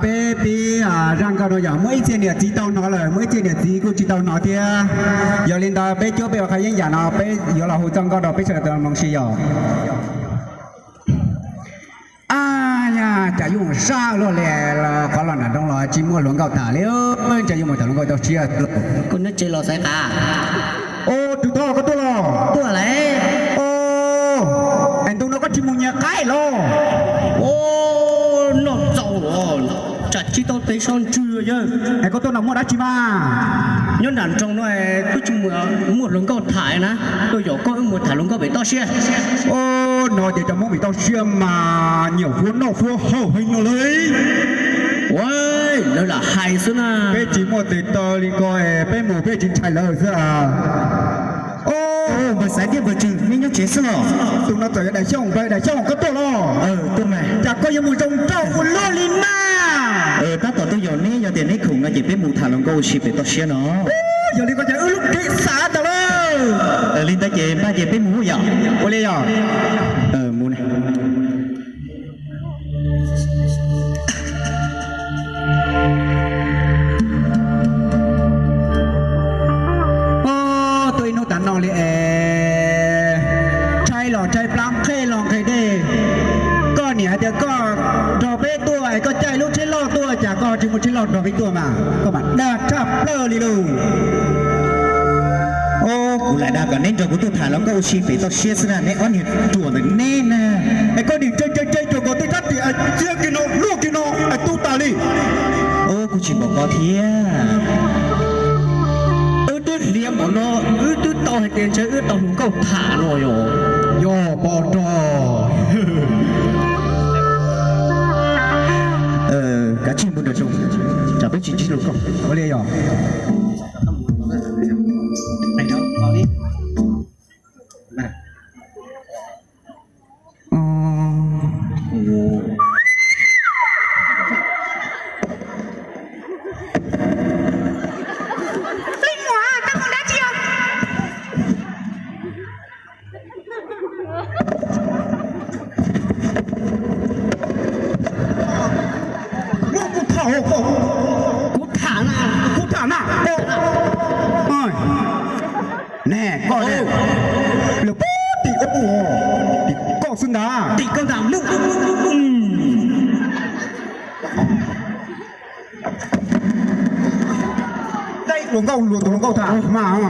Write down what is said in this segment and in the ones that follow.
Peb pib zaj nkauj no yog muaj ib txhia niam txiv tau hnov lawm, muaj ib txhia niam txiv kuj tsis tau hnov thiab. Yog li ntawd peb cuab peb ua qhov yeeb yam no peb yuav los hu txoj nkauj rau peb sawv daws tau mloog seb yog. Ab, cas yuav mus sab luaj li, qhov los nram nroog los tsis muaj hluas nkauj tham li, ntshe yuav mus tham hluas nkauj tau siab. Koj nyob tsev los xaiv qav. Tus thoj koj tuaj los? Tuaj lawm. Es ntu no koj tsis mus nyiag qaib los? Noj txaus los, tsam tsis tau tes so ntswg yawg. Es koj tuaj no muaj dab tsi mas? Nyob nram nroog no twb tsis muaj hluas nkauj tham na, tuaj yog koj wb mus tham hluas nkauj pem toj siab. Hnov tias cov Hmoob pem toj siab mas nyiam fuab noj fuab haus heev no li. Ua, lawv lam hais xwb na. Peb tsis muaj tes taw li ko, peb mus peb tsis ntshai lawv xwb. Npawg Xaiv thiab npawg Tswv, neb nyob tsev xwb los? Tus no txawm yog Daim Xyooj, npawg Daim Xyooj koj tuaj los? Tuaj mas. Cas koj yuav mus zoo nraug ua luaj li mas? Tab tom tuaj yog neb, yog tias neb khoom no ces peb mus tham hluas nkauj ua si pem toj siab no. Yog li ko ces wb lub kev xav tas lawm. Li ntawd ces npaj ces peb mus yom. Ua li yog. Mus. Tuaj ib hnub tas no li es ntshai los ntshai plab, nqhis los nqhis dej. Koj niam hais tias koj nrog peb tuaj es koj caij lub tsheb loj tuaj, cas koj tsis muaj tsheb loj nrog peb tuaj mas koj mam dag tshaj plaws li lauj. Kuv lam dag kom neb nrog kuv tuaj tham hluas nkauj ua si pem toj siab xwb na, neb ob niag ruam ntawm neb na. Es koj nim tseg tseg tseg cuag nkaus tej rab riam txias kiag no luaj kiag no es tu tas li. Kuv tsis pom koj thiab. Wb twb hliav npaum no, wb twb tau hais tias ntshe wb tau hluas nkauj tham no yog. Yog pom nrog. Kav tsij mus nram zoov, tsam peb tsis ntsib hluas nkauj ua li yog. Kuv tham na, kuv tham na. Ne koj ne, lawv pub tim koj pub, tim koj xwb ntag. Tim koj ntag. Dai hluas nkauj luag tus hluas nkauj tham mas.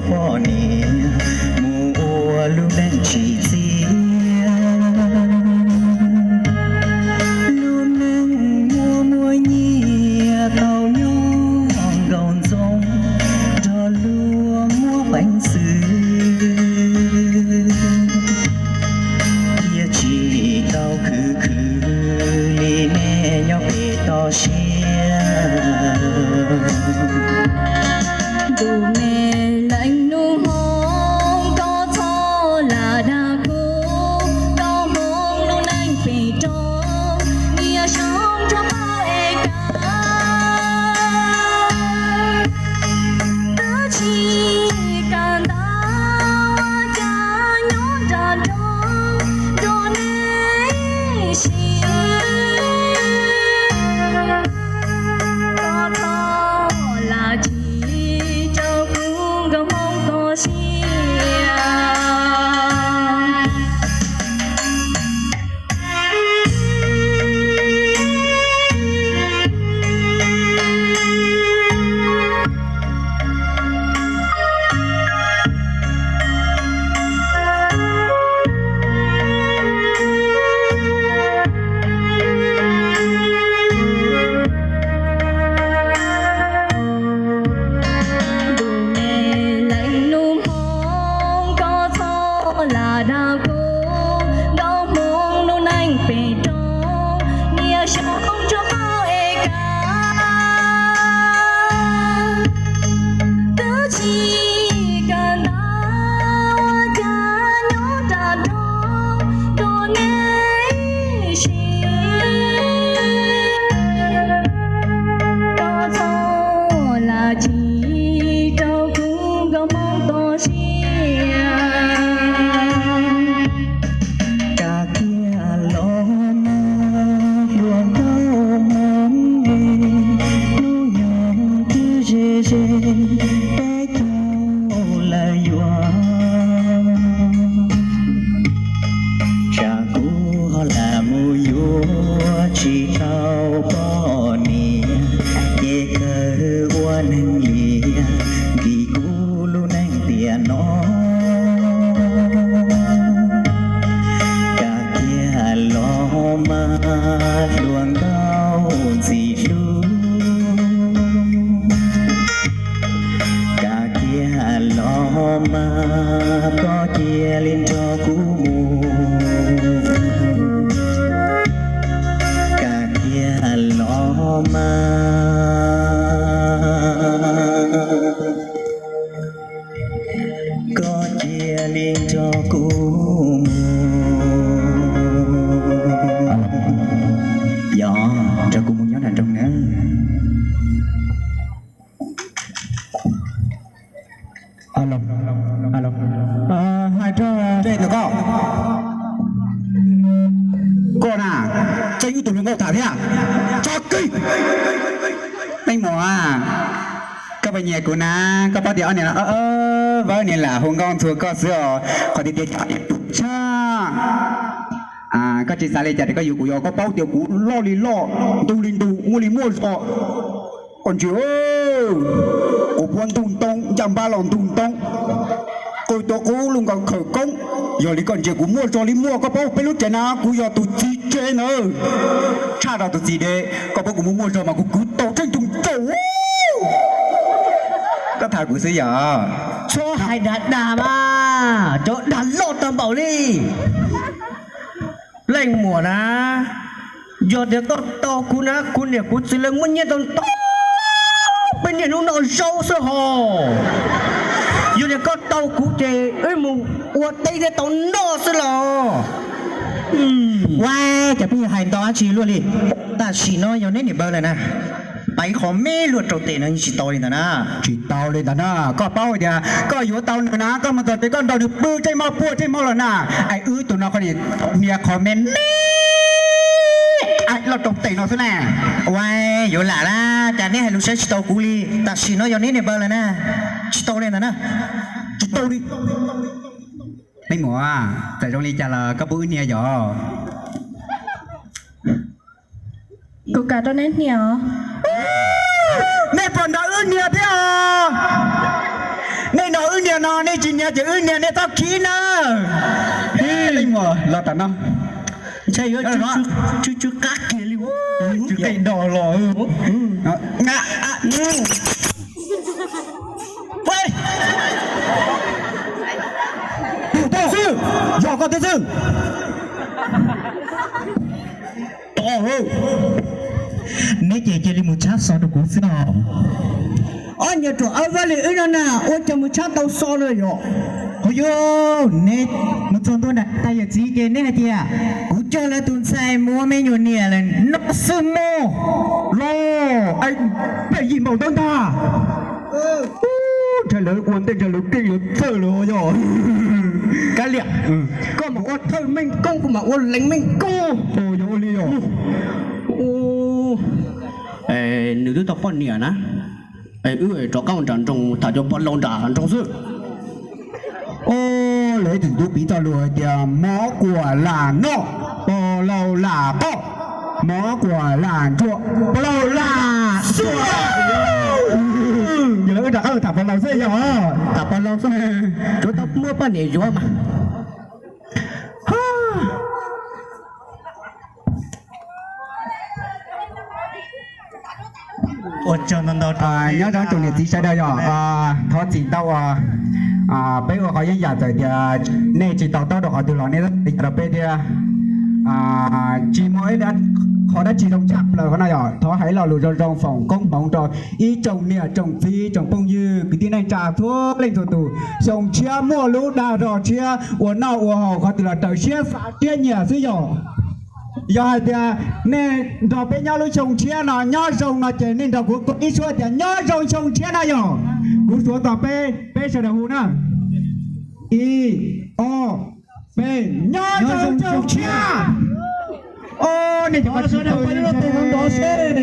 poj niam mus ua lub neej tsim txiaj. Lub neej muaj muaj nyiaj tau nyob nkaus ntxoov nrog luag muab peev xwm, thiaj tsis tau khwv khwv li nej nyob pem toj siab. Tus me leej nus hmoov, koj txhob lam dag kuv, koj hmoov lub neej pem roob, niaj hnub rau pab es kav. Twb tsis kam ntawd ua cas nyob nram nroog nrog nej siv. Koj txhob lam tsis rau kuv nkauj hmoob toj siab. Tus me leej nus hmoov, koj txhob lam dag kuv, nkauj hmoob lub neej pem roob, niaj hnub rau pab es kav. Twb tsis kam ntawd ua cas nyob nram nroog nrog nej siv. Koj txhob lam tsis rau kuv nkauj hmoob toj siab. Kav kiag los mas hluas nkauj hmoob, hnub nyoog twb ze ze peb caug lawm yuav. Tsam kuv ho lam mus yuav tsis tau poj niam, ces kawg ua neeg liam nkim kuv lub neej tiam no. Kav kiag los mas hluas nkauj ntxim hlub, kav kiag los mas koj cia li nrog kuv mus. Kav kiag los mas koj cia li nrog kuv mus. Yog nrog kuv mus nyob nram nroog na. Hais rau koj, koj na, tseem ib tug hluas nkauj tham thiab. Tso kiag. Leej muam, koj puas nyiam kuv na? Koj paub tias ob niag no vawv niag lam hu nkauj ntxhua koj xwb os. Qhov tiag tiag tshaj, koj tsis xav li cas ces koj yuav kuv, yog koj paub tias kuv loj li loj, ntug li ntug, muaj li muaj zog. Koj ntsia, kuv puab ntug ntoo, ncaj npab los ntug ntoo, qw tuav qub lug nkaus khawm koob. Yog li koj ntsia kuv muaj zog li muaj, koj paub peb lub tsev na kuv yog tus txiv tsev ntawd. Tshaj rau tus txiv dev, koj paub kuv muaj muaj zog mas kuv kwv tau tsheej tug tsaus. Koj tham kuv xwb yog? Txhob hais dag dag mas, cov dag loj tag npaum li. Leej muam na, yog tias koj tau kuv na, kuv niam kuv txiv lawv muaj nyiaj tau ntau, peb niaj hnub noj zaub xwb hos. Yog tias koj tau kuv ces wb mus ua teb thiaj tau noj xwb los. Ua cas peb hais ntau dab tsi luaj li. Tam sim no yog neb niam npawg lawm na, pab ib qho me luaj rau tes no yeej tsis tau li ntawd na. Tsis tau li ntawd na, koj paub hais tias koj yuav tau nws na, koj mus txog ces koj nrog nws pw tsheej hmo puag tsheej hmo los na. Es wb tus no qhov niag qhov me me loj rau tes no xwb na. Ua, yuav lam na, cas neb hais lus saib tsis tau kuv li. Tam sim no yog neb niam npawg lawm na, tsis tau li ntawd na. Tsis tau li. Leej muam, txawm zoo li cas los koj pub wb hnia yog? Kuv kam rau neb hnia os. Nej puas nrog wb hnia thiab os? Nej noj wb niag no, nej tsis nyiam ces wb niag nej txhob khib na. Leej muam los tom no. Ntshai yuav tsw tsw qab kiag li. Tsw qeej do los. Yog koj twb xwb. Neb ces cia li mus tshab xo rau kuv xwb no. Ob niag ruam awb vaj li wb no na, ua cas mus tshab tau xo no yom? Hos yog neb mus txog ntua nram tais yawm txiv ces neb hais tias kuv coj lawv tus ntxhais mus ua me nyuam niam lawm no xwb mog. Los, peb yim npaum ntawd ntag. Ntshe lawv ua ntej ntshe lawv keej lawv txawj lawm yog. Kav liam, koj mas ua thawj meej koob kuv mas ua leej meej koob. Yog ua li os. Nws twb tau poj niam na. Wb rov qab nram nroog tham cov pog laus nram nroog xwb. Lawv ib txwm tus piv txoj lus hais tias mov kuam lam noj, pog laus lam qoj, mov kuam lam ntsuam, pog laus lam xuas. Yog lawv wb rov qab tham pog laus xwb yog. Tham pog laus xwb, tsuav tau muaj poj niam yuav mas. Nyob zoo tsoom niam txiv sawv daws yog, thov txim ntau, peb ua qhov yeeb yam txawm tias nej tsis to taub rau qhov twg los nej rau peb thiab. Tsis muaj ib qho dab tsi zoo tshaj plaws qhov no yog thov hais lo lus zoo zoo foom koob hmoov rau ib tsoom niam tsoom txiv tsoom phooj ywg kwv tij neej tsa txhua leej txhua tus. Xyoo tshiab muaj lub dag zog tshiab ua noj ua haus qhov twg los raws siab xav siab nyiam xwb yog. Yog hais tias nej nrog peb nyob lub xyoo tshiab no nyob zoo no ces nej nrog kuv ib suab tias nyob zoo xyoo tshiab na yog. Kuv suav tos peb, peb sawv daws hu na. Ib, ob, peb, nyob zoo xyoo tshiab. Nej cov sawv daws pab lub tes no nrov seb.